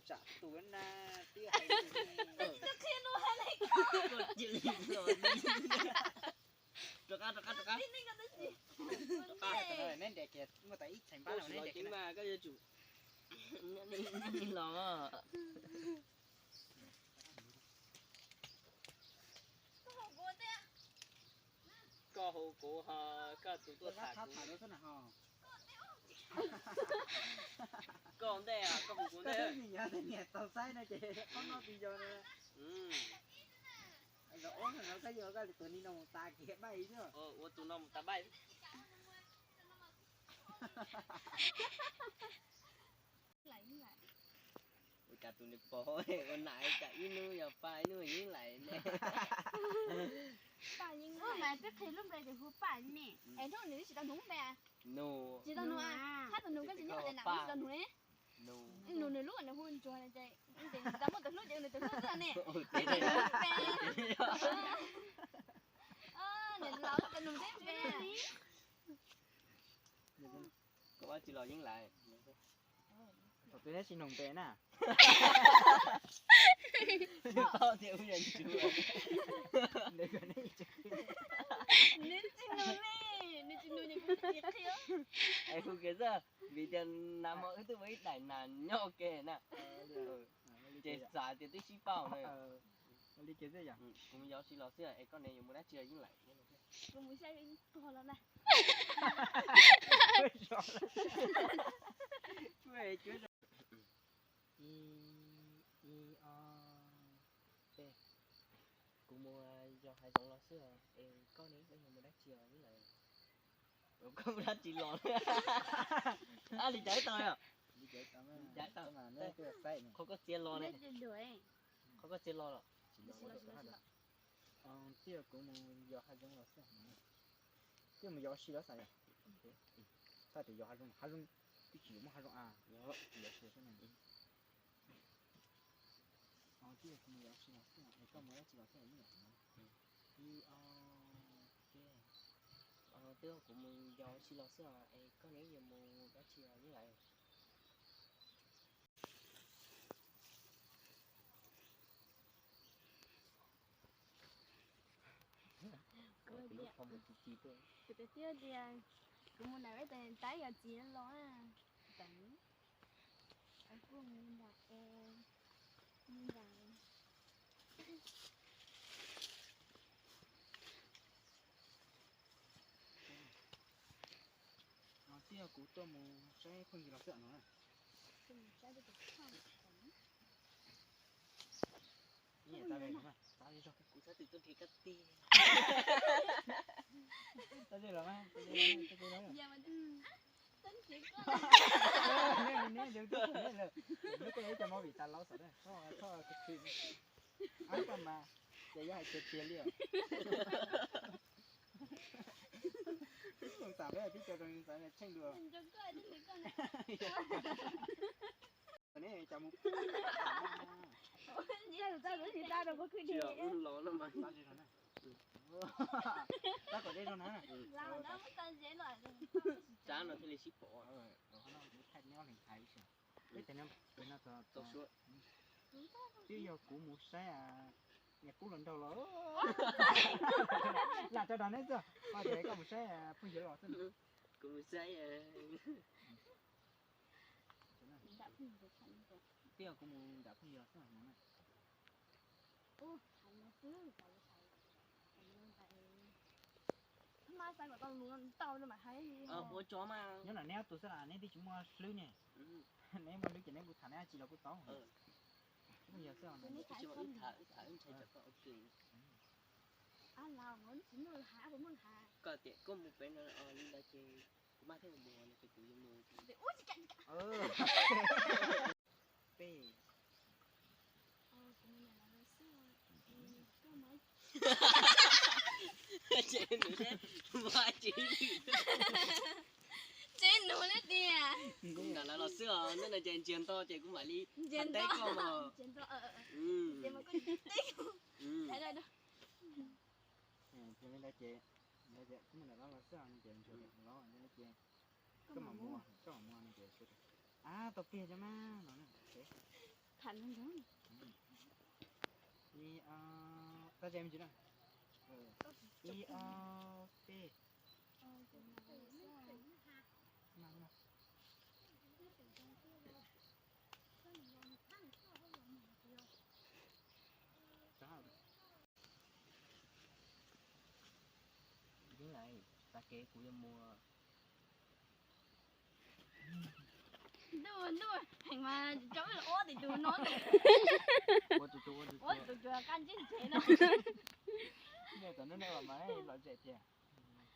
Tsam tus na, twb hais li. Rov qab, rov qab, rov qab. Rov qab. Neb nres kiag muaj tas ib txhais npab no neb nres kiag mas koj yuav tsum nyob li los. Koj hu kuv ho, koj tus tuaj tham kuv. Koj ntej, koj hu kuv ntej. Niam tau saib no ces qhov no tsis yog no. Los ua no koj yuav koj tus ni no mus tas kiag paj ib xwb. Ua tus no mus tas paj. Ua cas tus niag pog ua nam cas ib hnub yog paj ib hnub yeeb lais ne. Paj yeeb lais mas peb qhia lub npe ces hu paj ne. Es nws tsis tau nug npe. Nug. Tsis tau nug. Hab tus nug koj tsis nyob hauv daim nam tsis tau nug ne. Nug nws lub nws hu ntsuag ces tsis tau muaj tus hlub ces nws tus hlub xwb ne. Nws laus ces nug tib npe. Koj tsis los yeeb lais. Thaum twg neb tsis nug npe na. Nws paub tias wb yog ntsuag. Nws tsis nug li, nws tsis nug ces kuv tsis qhia. Es hu kiag xwb, vim tias nas hmo wb twb ua ib daim nas nyob ua ke na. Ces xav tias twb sib paub na. Kuv mus yos sis los xwb es koj ne yuav mus dab tsi los yeeb lais. Kuv mus saib pog los na. Ib, ib, ob, peb. Kuv mus yos hav zoov los xwb es koj ne, koj yuav mus dab tsi los yeeb lais. Koj mus dab tsi los? Ab, li cas tau yom? Qhov koj txiav los ne? Qhov koj txiav los los? Twb yog kuv mus yos hav zoov los xwb. Twb mus yos sis los xwb yom. Txhob tias yos hav zoov, hav zoov twb tsis muaj hav zoov a. Yos sis xwb na. Twb yog kuv mus yos sis los xwb, es koj mus dab tsi los xwb yeej yom. Ib, ob, peb. Twb yog kuv mus yos sis los xwb es koj ne yuav mus dab tsi los yeej lais. Kuv tias, kuv tias tiag tias kuv mus nram ib tag tab yog txiv los na. Kuv mus nram, mus nram. Twb yog kuv tuaj mus saib phooj ywg los xwb no. Kuv txhob txwm tuaj nrhiav koj tiag. Neb, neb, neb, lub koj yuav cov movie tas laub xwb, txhob, txhob, ab, koj mas ces yuav hais tiag tiag li os. Xav peb tib co rau xav tsheej dua. Ne cov mus, tsis tau los no mas. Tab kom deb zog na. Tsab no thiaj li sib pom. Peb tau suab. Twb yog kuv mus saib niam kub los nraug los. Lam tso dag neb xwb, tias koj mus saib phooj ywg los xwb. Kuv mus saib. Twb yog kuv mus nram phooj ywg los xwb no na. Nyob nram neb ob tug xwb las, neb twb tsis muaj hlwb ne. Neb muaj hlwb ces neb kuj tham neb dab tsi los kuj tau. Phooj ywg xwb. Koj tias koj mus pem no li ntawd ces kuv maj thiab mus no ces kuv yuav mus. Peb. Ces nws, ces nws li tias kuv nram lawv los xwb os, ntawm no ces ntsiag nto ces kuv mam li teb koj mas. Ces kuv mam los los xwb no ces ntsiag los ces koj mam mus, koj mam mus no ces, ab, tau pliag cov mas no na. Ib, ob, peb. Yeeb Lais, tag kis kuv yuav mus. Ntuj, ntuj heev mas, tso wb los ua tim tus no. Ua tus, ua tus, ua tus qab ntsej ntsev no. Nyob tom hnub no mas lom zem tiag.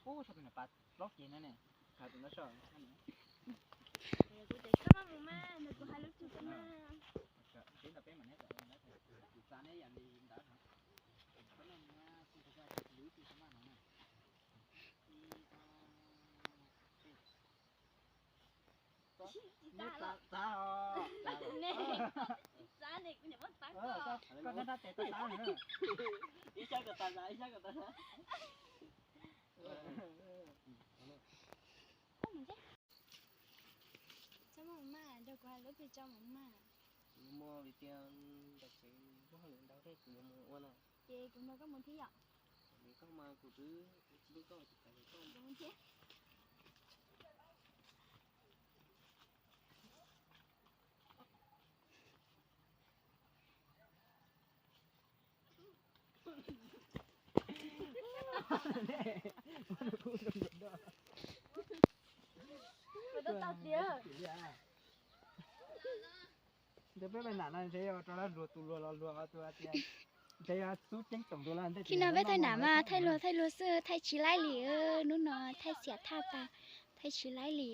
Ub, txog tus niam pas plaub ceg no ne. Hais tus no tso. Kuv tias koj maj mus mas, nws kuv hais lub tug koj mas. Peb ntawd peb mam neb tom ntawd, kuv txav neb yam li ntawd hos. Koj maj mus mas, kuv tsis tau lwm tus tsis maj no na. Ib, ob, peb. Tsis txav, txav os. Ne, tsis txav ne, kuv niam muab txav koj. Koj nab nab tes txav txav na. Ib sab kom tas, ib sab kom tas. Tso mus mas, nrog kuv hais lub plig tso mus mas. Kuv yuav mus vim tias nram tsev muaj hauj lwm ntau thiab kuv yuav mus ua no. Ces kuv nrog koj mus thiab yom? Vim koj mas kuv twb ua tsis yeej koj, kuv mus thiab. Ntshe peb peb nam no ntshe yog rau lawv luag tus luag los luag tus tias ntshe yog xub ceeb toom tus los ntej. Khi no peb thaij nam mas thaij luag thaij luag xwb, thaij tsis laib li. Hnub no thaij xiam thaj tas, thaij tsis laib li.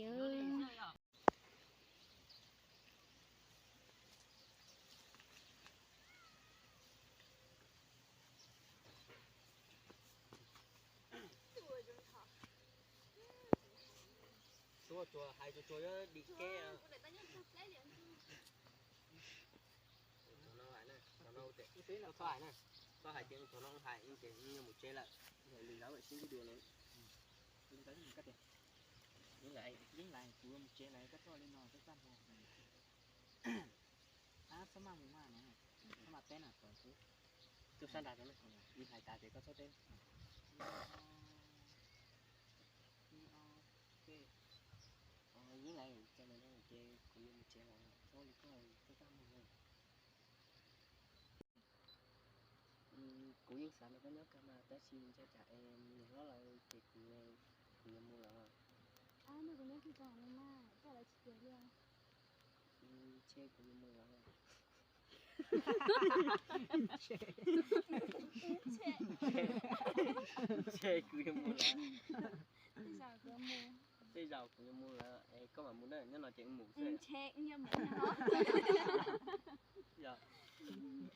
Tsuag tsuag hais tsuag tsuag yuav dim keb. Txhob hais na, txhob hais tias thaum no hais ces yuav mus tsev lawm, li lawv sib ntsib dua no. Yeeb Lais, kuv yuav mus tsev lawm, koj txhob li no, koj txaj muag. Ab, txhob maj mus maj no, txhob maj teb na, txhob sab nrad, ib hais tas ces koj txhob teb. Yeeb Lais, ces kuv yuav mus tsev lawm, txhob li koj, koj txaj muag na. Kuv yeej xav nrog koj nyob kawg mas tab sis ntshai tsam es niam hlob lawv cem kuv, kuv yuav mus lawm. Ntshe kuv yuav mus lawm. Ntshe kuv yuav mus lawm. Tej zaum kuv yuav mus lawm es koj mam mus na, nyob no ces wb mus xwb. Yog. Txhob mus,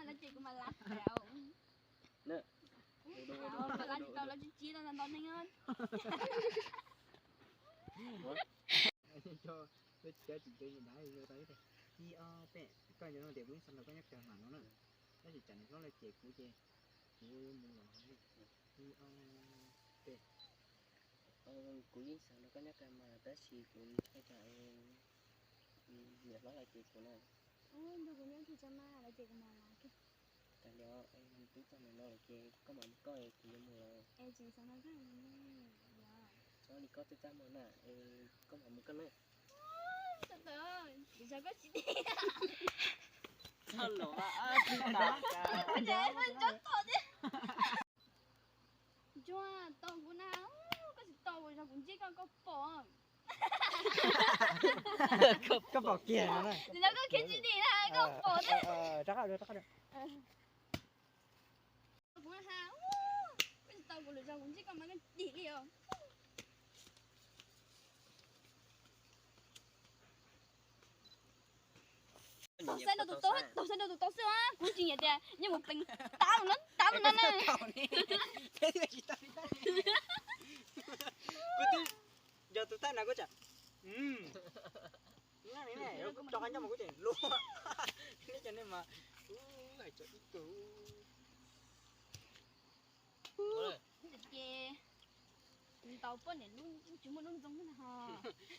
lawv cem kuv mas lav tau. Lav tsis tau, lawv tsis cia tau ntau neeg. Cov tsis ntev ntawd, ib ob peb, koj nco no tias kuv yeej xav nrog koj nyob kawg mas no na, tab sis tsam niam hlob lawv cem kuv ces kuv yuav mus lawm. Ib ob peb. Kuv yeej xav nrog koj nyob kawg mas tab sis kuv ntshai tsam niam hlob lawv cem kuv na. Nrog kuv nyob kiag tso mas, lawv cem kuv mas lav kiag. Tag nrho twb txog ntawm no lawm ces koj mam mus koj, kuv yuav mus lawm. Es tsis xav nrog koj, txhob li koj twb txaj muag na, es koj mam mus koj na. Txhob tawm, kuv zov koj tsis dim. Txhob los, txhob tawm thiab. Ntsuag, tau kuv na, koj tsis tau kuv zov kuv ntsib koj, koj pom. Koj pom kiag no na. Nws nrog koj khiav tsis dim na, koj pom thiab. Rov qab, rov qab. Kuv ha, koj tsis tau kuv lwm zaus kuv ntsib koj mas koj dim li os. Tau saib rau tus tau, tau saib rau tus tau xwb, kuv tsis nyiam tias nyob mus peev tav tus no, tav tus no na. Kuv twb yog tus thaij na kuv tsam, rov qab nyob mas kuv tseem luag. Neb cov nej mas, hais tso ib tug. Ces ntaus poj niam lub tsis muaj lub ntxoog na ho.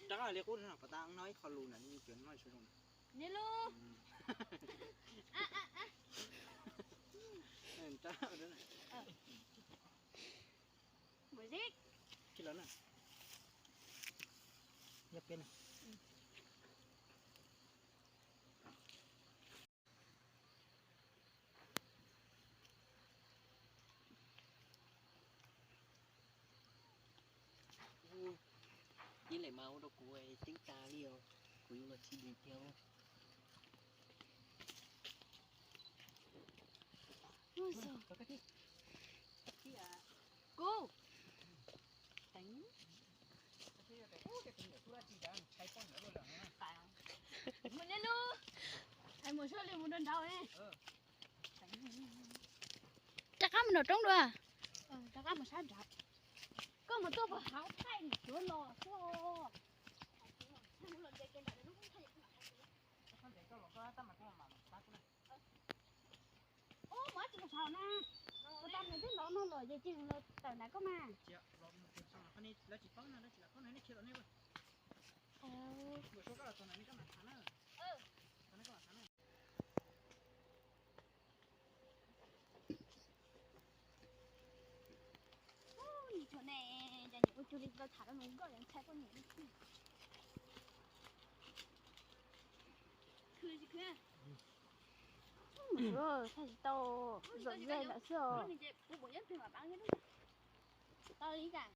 Rov qab li qub no pas tas no ib qho lus na, cuag no zoo. Neb lub. A, a, a. Mus zik. Yeej lem mas ua rau kuv teeb tas li os, kuv yuav los tsis dim tiag. Kuv teev. Mus li lub, mus sab li mus nrau nrau. Rov qab mus nram roob dua. Rov qab mus sab nrad. Koj mus tuaj puas hauv thaij suav los tuaj. Ub, muaj dab tsi los saum na? Ua tas nws twb los no los ces cia nws los tawm nram koj mas. Ub, nim tshuav ne, cas nim ua cuag li los tham rau nws nkauj yeej ntshai poj niam li. Khwv tsis khwv? Mus suav thaij tsis tau, zaum ze lawm xwb os. Tau li cas?